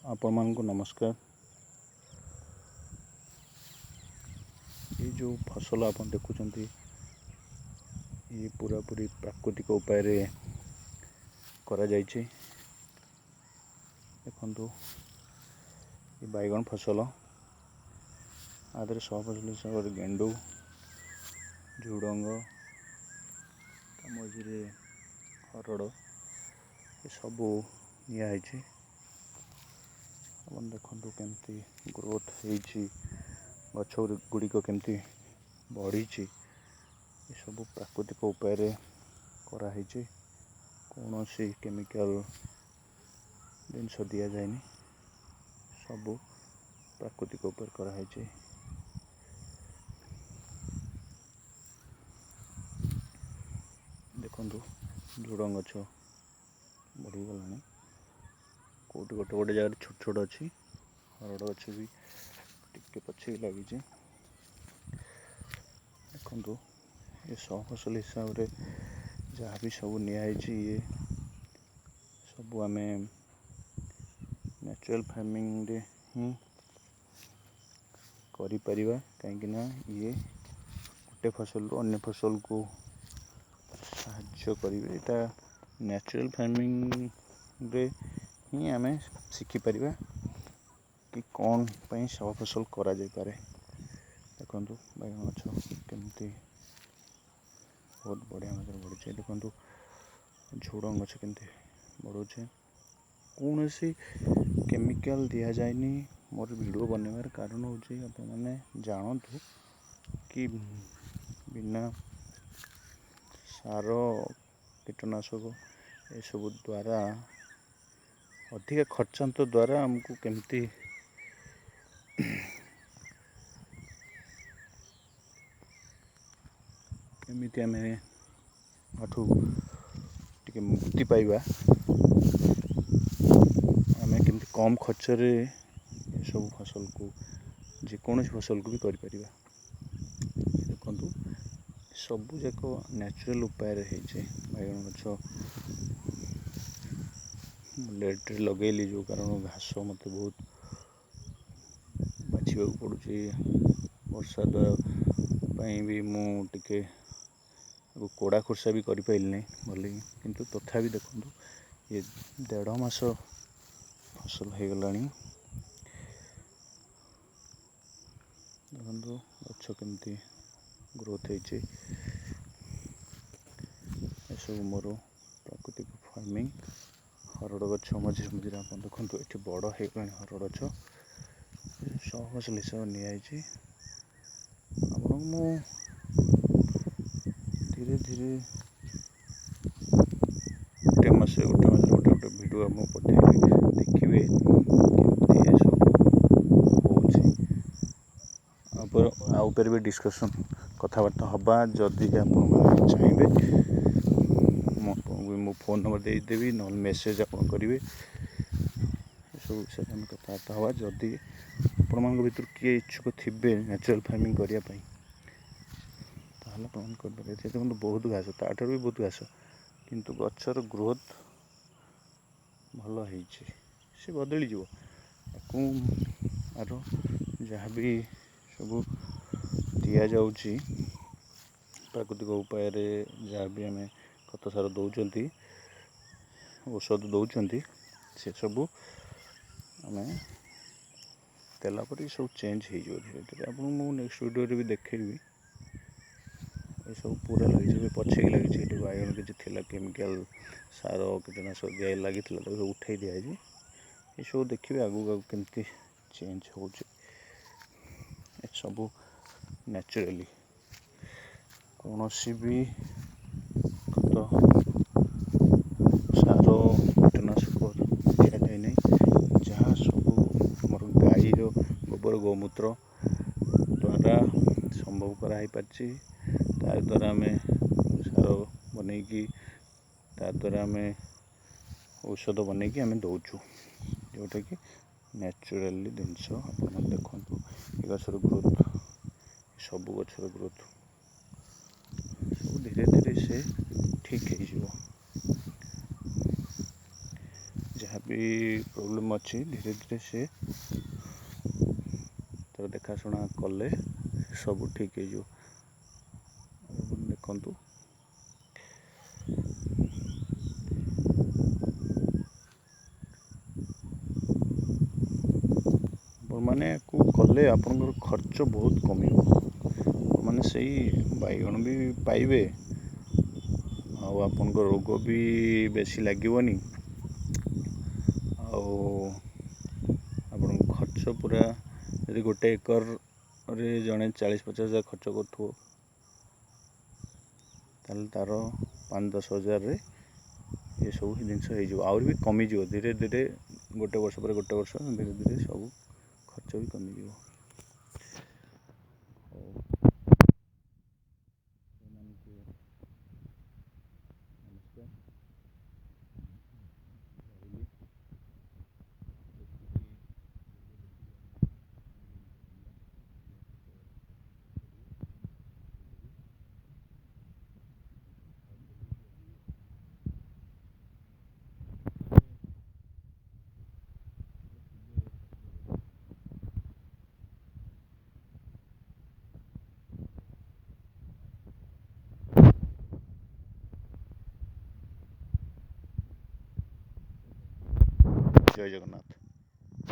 ଆପଣମାନଙ୍କୁ ନମସ୍କାର। ଏଇ ଯେଉଁ ଫସଲ ଆପଣ ଦେଖୁଛନ୍ତି, ଇଏ ପୁରାପୁରି ପ୍ରାକୃତିକ ଉପାୟରେ କରାଯାଇଛି। ଦେଖନ୍ତୁ, ଏ ବାଇଗଣ ଫସଲ, ଆ ଦେହରେ ସହ ଫସଲ ହିସାବରେ ଗେଣ୍ଡୁ, ଝୁଡ଼ଙ୍ଗ, ତା ମଝିରେ ହରଡ଼, ଏସବୁ ନିଆହେଇଛି। ଆପଣ ଦେଖନ୍ତୁ କେମିତି ଗ୍ରୋଥ୍ ହେଇଛି, ଗଛ ଗୁଡ଼ିକ କେମିତି ବଢ଼ିଛି। ଏସବୁ ପ୍ରାକୃତିକ ଉପାୟରେ କରାହେଇଛି, କୌଣସି କେମିକାଲ ଜିନିଷ ଦିଆଯାଇନି, ସବୁ ପ୍ରାକୃତିକ ଉପାୟରେ କରାହେଇଛି। ଦେଖନ୍ତୁ, ଝୁଡ଼ଙ୍ଗ ଗଛ ବଢ଼ିଗଲାଣି, କେଉଁଠି ଗୋଟେ ଗୋଟେ ଜାଗାରେ ଛୋଟ ଛୋଟ ଅଛି। ହରଡ଼ ଗଛ ବି ଟିକେ ପଛେଇ ଲାଗିଛି। ଦେଖନ୍ତୁ, ଏ ସହ ଫସଲ ହିସାବରେ ଯାହା ବି ସବୁ ନିଆହେଇଛି, ଇଏ ସବୁ ଆମେ ନ୍ୟାଚୁରାଲ୍ ଫାର୍ମିଂରେ ହିଁ କରିପାରିବା, କାହିଁକିନା ଇଏ ଗୋଟେ ଫସଲରୁ ଅନ୍ୟ ଫସଲକୁ ସାହାଯ୍ୟ କରିବେ। ଏଇଟା ନ୍ୟାଚୁରାଲ୍ ଫାର୍ମିଂରେ ହିଁ ଆମେ ଶିଖିପାରିବା କି କ'ଣ ପାଇଁ ସହ ଫସଲ କରାଯାଇପାରେ। ଦେଖନ୍ତୁ, ବାଇଗଣ ଗଛ କେମିତି ବହୁତ ବଢ଼ିଆ ଭାବରେ ବଢ଼ିଛି। ଦେଖନ୍ତୁ, ଝୁଡ଼ଙ୍ଗ ଗଛ କେମିତି ବଢ଼ୁଛି। କୌଣସି କେମିକାଲ ଦିଆଯାଇନି। ମୋର ଭିଡ଼ିଓ ବନେଇବାର କାରଣ ହେଉଛି ଆପଣମାନେ ଜାଣନ୍ତୁ କି ବିନା ସାର, କୀଟନାଶକ ଏସବୁ ଦ୍ୱାରା, ଅଧିକା ଖର୍ଚ୍ଚାନ୍ତ ଦ୍ୱାରା ଆମକୁ କେମିତି ଆମେ ଏଠୁ ଟିକେ ମୁକ୍ତି ପାଇବା, ଆମେ କେମିତି କମ୍ ଖର୍ଚ୍ଚରେ ଏସବୁ ଫସଲକୁ, ଯେକୌଣସି ଫସଲକୁ ବି କରିପାରିବା। ଦେଖନ୍ତୁ, ସବୁ ଯାକ ନ୍ୟାଚୁରାଲ୍ ଉପାୟରେ ହେଇଛି। ବାଇଗଣ ଗଛ ମୁଁ ଲେଟ୍ରେ ଲଗେଇଲି, ଯେଉଁ କାରଣ ଘାସ ମୋତେ ବହୁତ ବାଛିବାକୁ ପଡ଼ୁଛି। ବର୍ଷା ଦ୍ୱାରା ପାଇଁ ବି ମୁଁ ଟିକେ କୋଡ଼ା ଖୁର୍ସା ବି କରିପାରିଲି ନାହିଁ ଭଲକି, କିନ୍ତୁ ତଥାପି ଦେଖନ୍ତୁ, ଇଏ ଦେଢ଼ ମାସ ଫସଲ ହେଇଗଲାଣି। ଦେଖନ୍ତୁ ଗଛ କେମିତି ଗ୍ରୋଥ୍ ହେଇଛି। ଏସବୁ ମୋର ପ୍ରାକୃତିକ ଫାର୍ମିଂ। ହରଡ଼ ଗଛ ମଝିରେ ମଝିରେ ଆପଣ ଦେଖନ୍ତୁ, ଏଠି ବଡ଼ ହେଇଗଲାଣି ହରଡ଼ ଗଛ। ସହ ଫସଲ ହିସାବରେ ନିଆହେଇଛି। ଆପଣଙ୍କୁ ମୁଁ ଧୀରେ ଧୀରେ ଗୋଟେ ମାସ ଗୋଟେ ମାସରେ ଗୋଟେ ଗୋଟେ ଭିଡ଼ିଓ ମୁଁ ପଠେଇବି, ଦେଖିବେ କେମିତି ଏସବୁ ହେଉଛି। ଆଉ ଉପରେ ବି ଡିସ୍କସନ୍ କଥାବାର୍ତ୍ତା ହେବା। ଯଦି ଆପଣମାନେ ଚାହିଁବେ, ମୁଁ ଆପଣଙ୍କୁ ମୋ ଫୋନ୍ ନମ୍ବର ଦେଇଦେବି, ନହେଲେ ମେସେଜ୍ ଆପଣ କରିବେ। ଏସବୁ ବିଷୟରେ ଆମେ କଥାବାର୍ତ୍ତା ହେବା। ଯଦି ଆପଣମାନଙ୍କ ଭିତରୁ କିଏ ଇଚ୍ଛୁକ ଥିବେ ନ୍ୟାଚୁରାଲ୍ ଫାର୍ମିଂ କରିବା ପାଇଁ, ତାହେଲେ ଆପଣମାନେ କରିପାରିବେ। ଏଥିରେ ଦେଖନ୍ତୁ ବହୁତ ଘାସ, ତାଠାରୁ ବି ବହୁତ ଘାସ, କିନ୍ତୁ ଗଛର ଗ୍ରୋଥ୍ ଭଲ ହେଇଛି। ସେ ବଦଳିଯିବ ତାକୁ, ଆର ଯାହା ବି ସବୁ ଦିଆଯାଉଛି ପ୍ରାକୃତିକ ଉପାୟରେ, ଯାହା ବି ଆମେ ଖତ ସାର ଦେଉଛନ୍ତି, ଔଷଧ ଦେଉଛନ୍ତି, ସେସବୁ ଆମେ ଦେଲା ପରେ ସବୁ ଚେଞ୍ଜ ହେଇଯିବ ଧୀରେ ଧୀରେ। ଆପଣଙ୍କୁ ମୁଁ ନେକ୍ସଟ ଭିଡ଼ିଓରେ ବି ଦେଖେଇବି। ଏସବୁ ପୁରା ଲାଗିଛି, ଏବେ ପଛେଇକି ଲାଗିଛି। ଏଠି ବାଇଗଣ କିଛି ଥିଲା, କେମିକାଲ ସାର କୀଟନାଶକ ଦିଆ ଲାଗିଥିଲା, ତାକୁ ସବୁ ଉଠେଇ ଦିଆହେଇଛି। ଏସବୁ ଦେଖିବେ ଆଗକୁ ଆଗକୁ କେମିତି ଚେଞ୍ଜ ହେଉଛି। ଏସବୁ ନ୍ୟାଚୁରାଲି, କୌଣସି ବି ଖତ ସାର କୀଟନାଶକ ଦିଆଯାଏ ନାହିଁ। ଯାହା ସବୁ ଆମର ଗାଈର ଗୋବର ଗୋମୂତ୍ର ଦ୍ୱାରା ସମ୍ଭବ କରାହେଇପାରିଛି। ତା ଦ୍ୱାରା ଆମେ ସାର ବନେଇକି, ତା ଦ୍ୱାରା ଆମେ ଔଷଧ ବନେଇକି ଆମେ ଦେଉଛୁ, ଯେଉଁଟାକି ନ୍ୟାଚୁରାଲି ଜିନିଷ। ଆପଣମାନେ ଦେଖନ୍ତୁ ଏ ଗଛର ଗ୍ରୋଥ୍, ସବୁ ଗଛର ଗ୍ରୋଥ୍ ସବୁ ଧୀରେ ଧୀରେ ସେ ଠିକ୍ ହେଇଯିବ। ଯାହା ଯାହା ବି ପ୍ରୋବ୍ଲେମ୍ ଅଛି, ଧୀରେ ଧୀରେ ସେ ତା'ର ଦେଖାଶୁଣା କଲେ ସବୁ ଠିକ୍ ହେଇଯିବ। ଦେଖନ୍ତୁ, ଆପଣମାନେ ୟାକୁ କଲେ ଆପଣଙ୍କର ଖର୍ଚ୍ଚ ବହୁତ କମିବ। ମାନେ ସେଇ ବାଇଗଣ ବି ପାଇବେ ଆଉ ଆପଣଙ୍କ ରୋଗ ବି ବେଶୀ ଲାଗିବନି, ଆଉ ଆପଣଙ୍କ ଖର୍ଚ୍ଚ ପୁରା, ଯଦି ଗୋଟେ ଏକରରେ ଜଣେ 40-50 ହଜାର ଖର୍ଚ୍ଚ କରୁଥିବ, ତାହେଲେ ତା'ର 5-10 ହଜାରରେ ଏସବୁ ଜିନିଷ ହେଇଯିବ। ଆହୁରି ବି କମିଯିବ ଧୀରେ ଧୀରେ, ଗୋଟେ ବର୍ଷ ପରେ ଗୋଟେ ବର୍ଷ ଧୀରେ ଧୀରେ ସବୁ ଖର୍ଚ୍ଚ ବି କମିଯିବ। ହଉ, ସେମାନଙ୍କୁ ନମସ୍କାର, ରହିଲି। ଜୟ ଜଗନ୍ନାଥ।